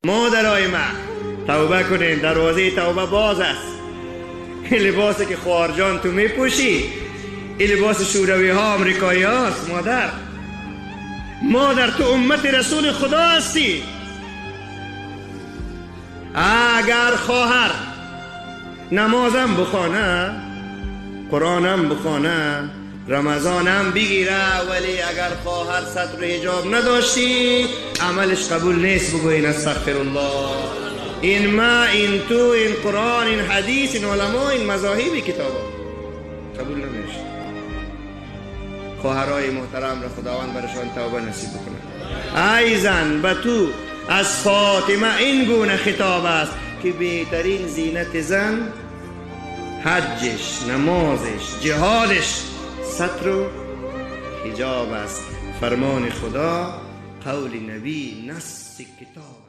مادرای ما توبه کنین، دروازه توبه باز است. این لباسی که خواهر تو میپوشی این لباس شوروی ها امریکایی هاست. مادر، مادر تو امت رسول خدا هستی. اگر خواهر نمازم بخوانه، قرآنم بخوانه، رمضانم بگیره، ولی اگر خواهر ستر حجاب نداشتی عملش قبول نیست. بگوین استغفر الله. این ما، این تو، این قرآن، این حدیث، این علما، این مذاهب، کتابا قبول نمیشه. خواهرای محترم را خداوند برشان توبه نصیب بکنه. ای زن، به تو از فاطمه این گونه خطاب است که بهترین زینت زن حجش، نمازش، جهادش، ستر و حجاب است. فرمان خدا، قول نبی، نص کتاب.